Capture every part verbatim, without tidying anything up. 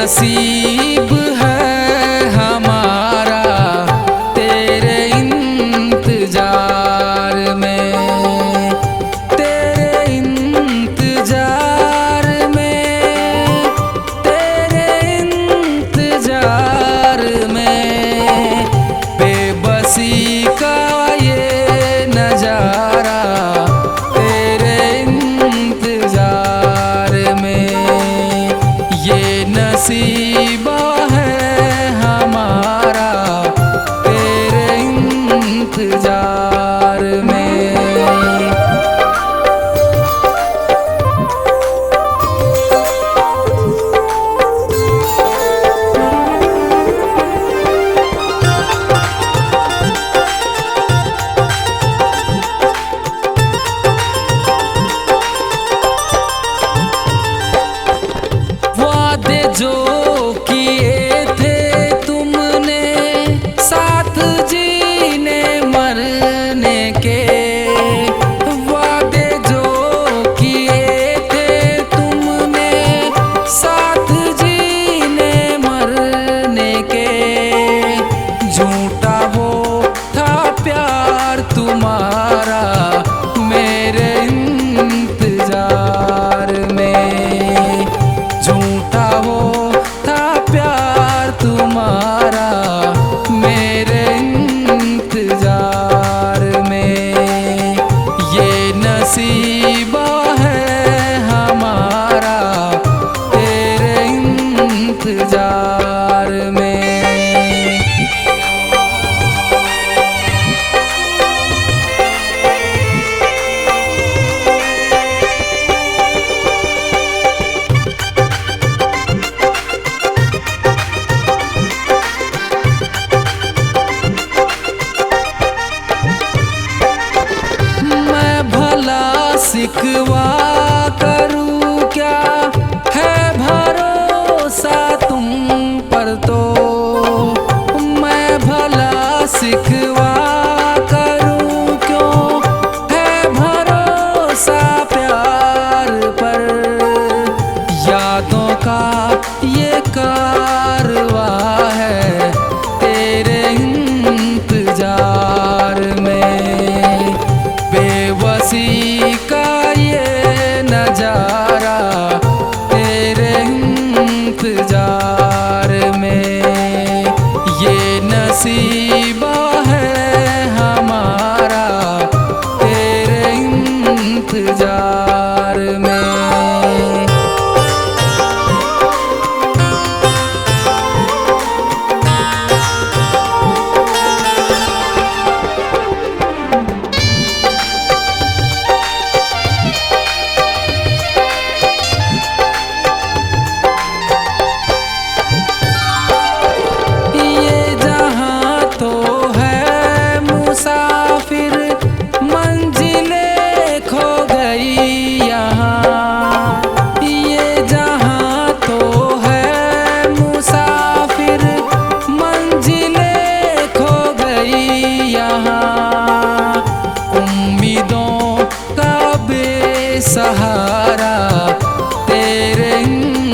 नसीब है हमारा तेरे इंतजार में, तेरे इंतजार में, तेरे इंतजार में। बेबसी का ये नजारा तेरे इंतजार में, ये नसीबा है हमारा तेरे इंतजार में। वादे जो किए थे तुमने साथ जीने मरने के, वादे जो किए थे तुमने साथ जीने मरने के, झूठा वो था प्यार तुम्हारा मेरे इंतजार में, झूठा वो था प्यार तुम्हारा मेरे इंतजार में। ये नसीबा है हमारा तेरे इंतजार में। मैं भला शिकवा करूं, क्या है भरोसा तुम पर तो। मैं भला शिकवा करूं, क्यों है भरोसा प्यार पर। यादों का ये कारवां है तेरे इंतजार में, बेबसी का ये नजारा तेरे इंतजार में। ये नसीबा है हमारा तेरे इंतजार में। ये जहां तो है मुसाफिर, मंजिलें खो गई यहाँ। ये जहां तो है मुसाफिर, मंजिलें खो गई यहाँ। उम्मीदों का बेसहारा तेरे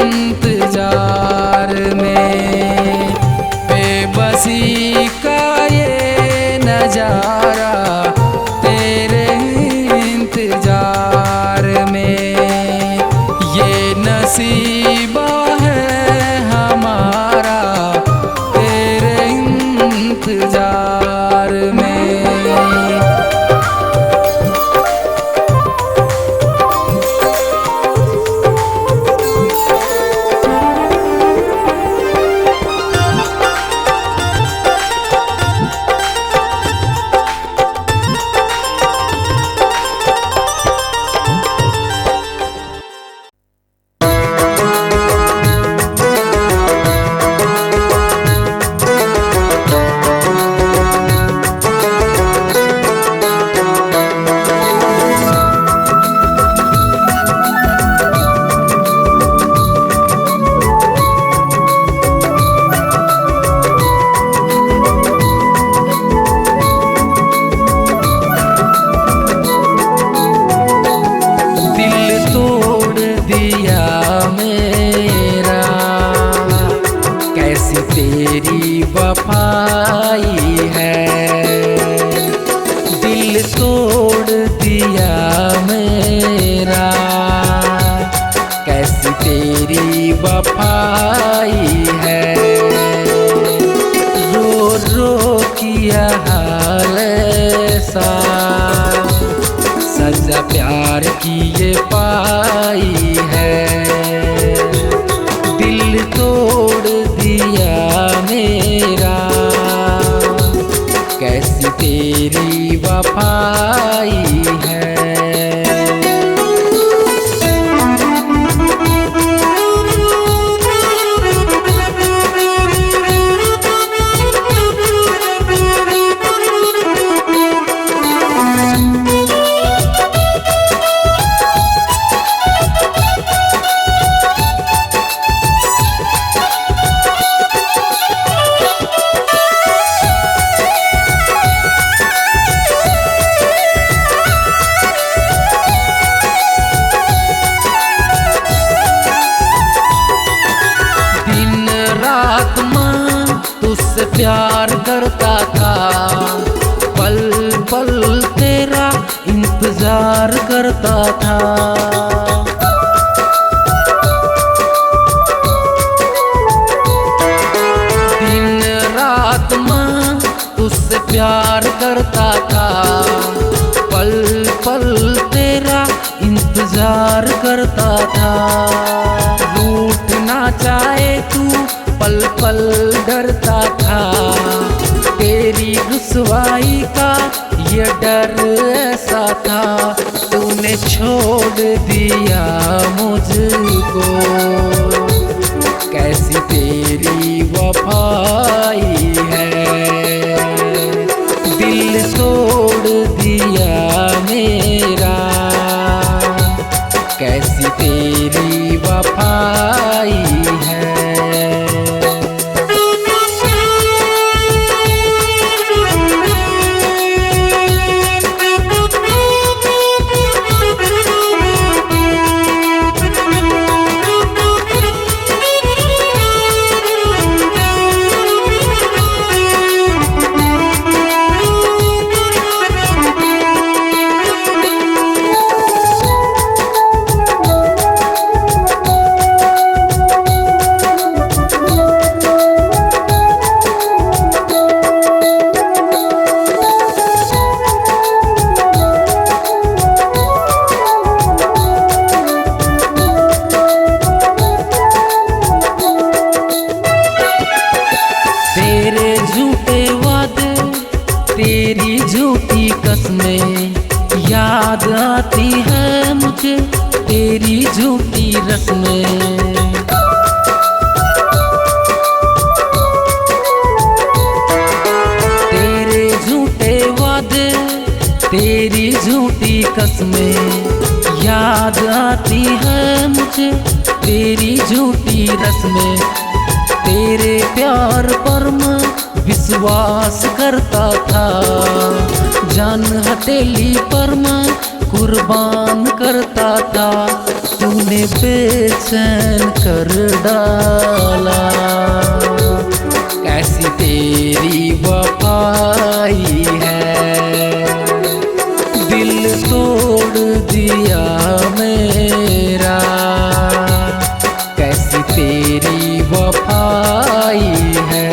इंतजार में, बेबसी का ये नजारा तेरे इंतजार में। ये नसीबा है हमारा तेरे इंतजार में। मेरा, कैसी तेरी वफाई है। रो रो किया हाल सा, सजा प्यार की ये पाई है। दिल तोड़ दिया मेरा, कैसी तेरी वफाई है। दिन रात मैं तुझसे प्यार करता था, पल पल तेरा इंतजार करता था। दिन रात मैं तुझसे प्यार करता था, पल पल तेरा इंतजार करता था। रूठ ना जाए तू, पल पल डरता था। तेरी रुसवाई का ये डर ऐसा था, तूने छोड़ दिया मुझको। कैसी तेरी वफाई है, दिल तोड़ दिया मेरा। कैसी तेरी वफाई है। तेरे झूठे वादे, तेरी झूठी कसमें, याद आती है मुझे तेरी झूठी रस्में। तेरे झूठे वादे, तेरी झूठी कसमें, याद आती है मुझे तेरी झूठी रस्में। तेरे प्यार पर मैं विश्वास करता था, जान हथेली पर मैं कुर्बान करता था। तूने बेचैन कर डाला, कैसी तेरी वफाई है, दिल तोड़ दिया मेरा। कैसी तेरी वफाई है।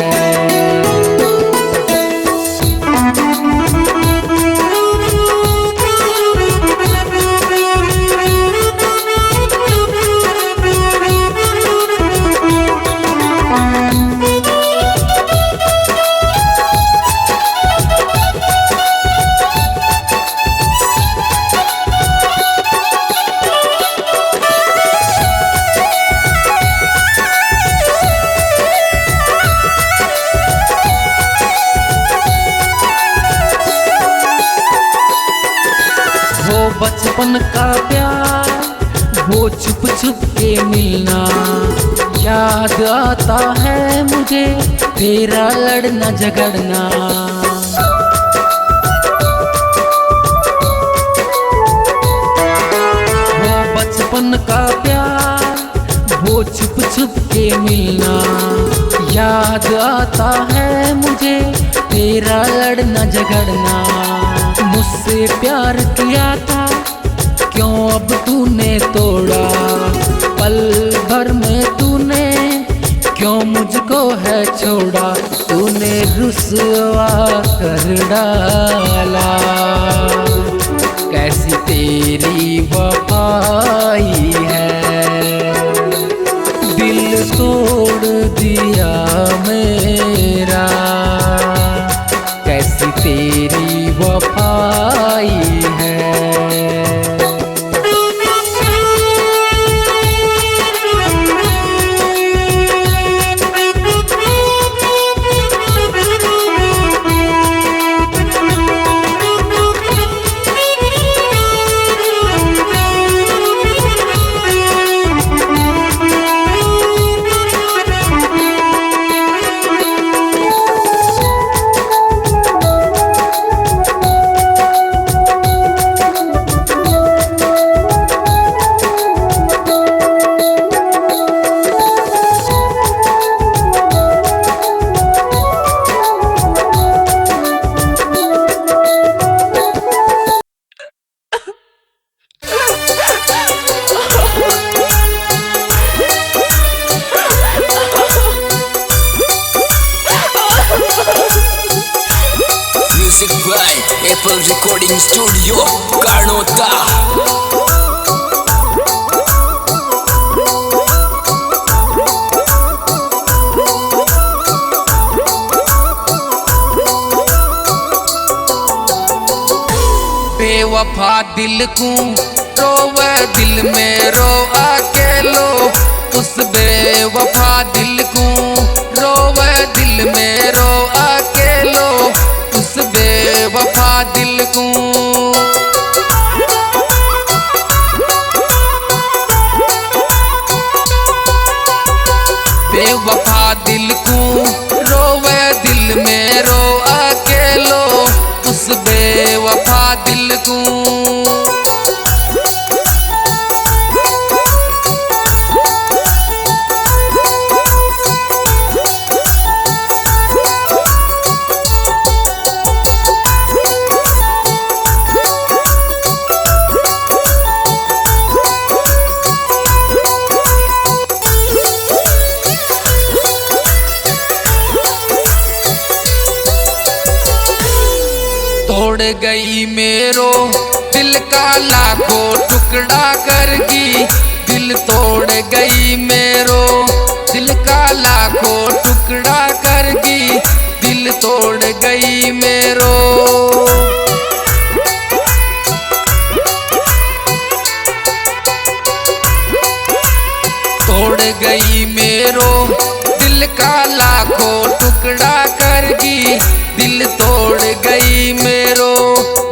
वो बचपन का प्यार, वो छुप छुप के मिलना, याद आता है मुझे तेरा लड़ना झगड़ना। वो बचपन का प्यार, वो छुप छुप के मिलना, याद आता है मुझे तेरा लड़ना झगड़ना, मुझसे प्यार किया था, क्यों अब तूने तोड़ा? पल भर में तूने क्यों मुझको है छोड़ा? तूने रुसवा कर डाला। कैसी तेरी वफाई है, दिल तोड़ दिया मेरा। कैसी तेरी वफाई है। Music by Apple Recording Studio, Karnota. बेवफा दिल को रोवे दिल मेरो अकेलो, उस बेवफा दिल को रोवे दिल मेरो अकेलो, उस बेवफा दिल को। बेवफा दिल को रोवे दिल मेरो अकेलो, उस बेवफा दिल को। तोड़ गई मेरो दिल का लाखों टुकड़ा करगी, दिल तोड़ गई मेरो दिल का लाखों टुकड़ा करगी, दिल तोड़ गई मेरो। तोड़ गई मेरो दिल का लाखों टुकड़ा करगी, दिल तोड़ गई मेरो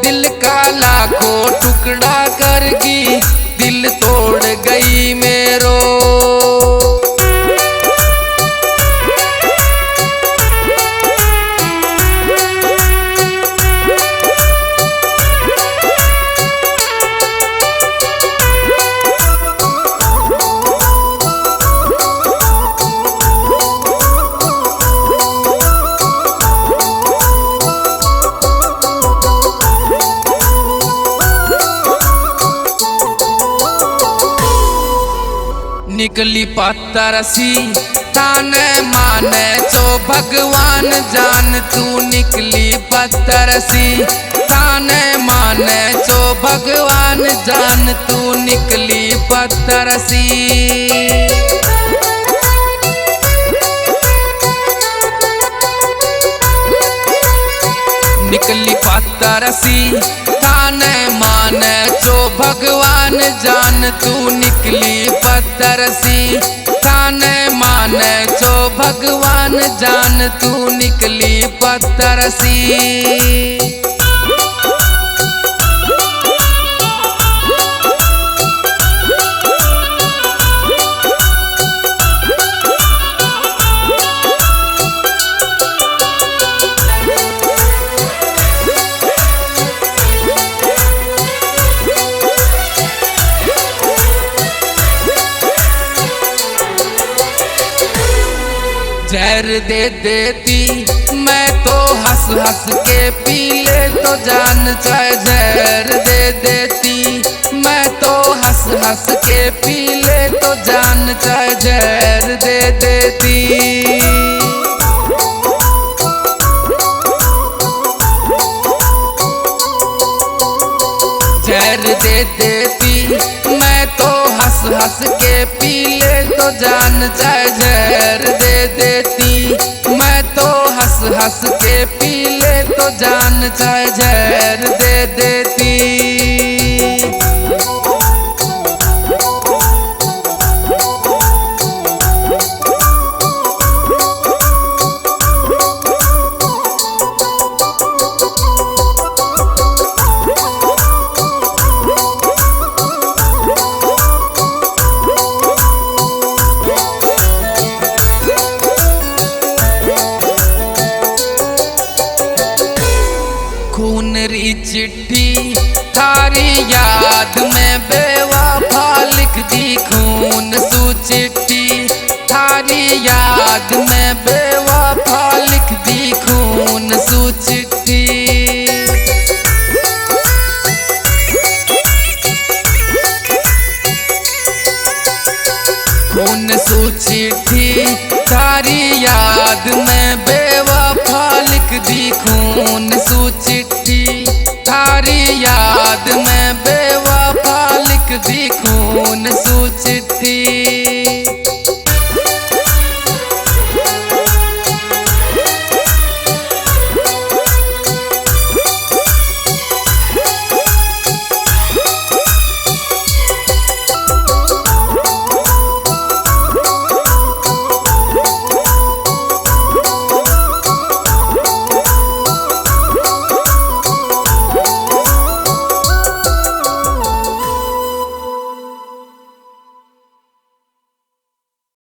दिल का लाखों टुकड़ा करगी, दिल तोड़ गई मेरो। निकली पत्थर सी थाने माने चो भगवान जान, तू निकली पत्थर सी थाने माने चो भगवान जान, तू निकली पत्थर सी। निकली पत्थर सी थाने माने चो भगवान जान, तू निकली पत्थर सी थाने माने चो भगवान जान, तू निकली पत्थर सी। जहर दे देती मैं तो हंस हंस के पी ले तो जान चाहे जहर दे देती। मैं तो हंस हंस के पी ले तो जान चाहे जहर दे देती। जहर दे देती। मैं तो हंस हंस के पी ले तो जान चाहे जहर दे देती। मैं तो हंस हंस के पी ले तो जान चाहे जहर दे देती। खून री चिट्ठी थारी याद में बेवफा लिख दी, खून सू चिट्ठी थारी याद में बेवफा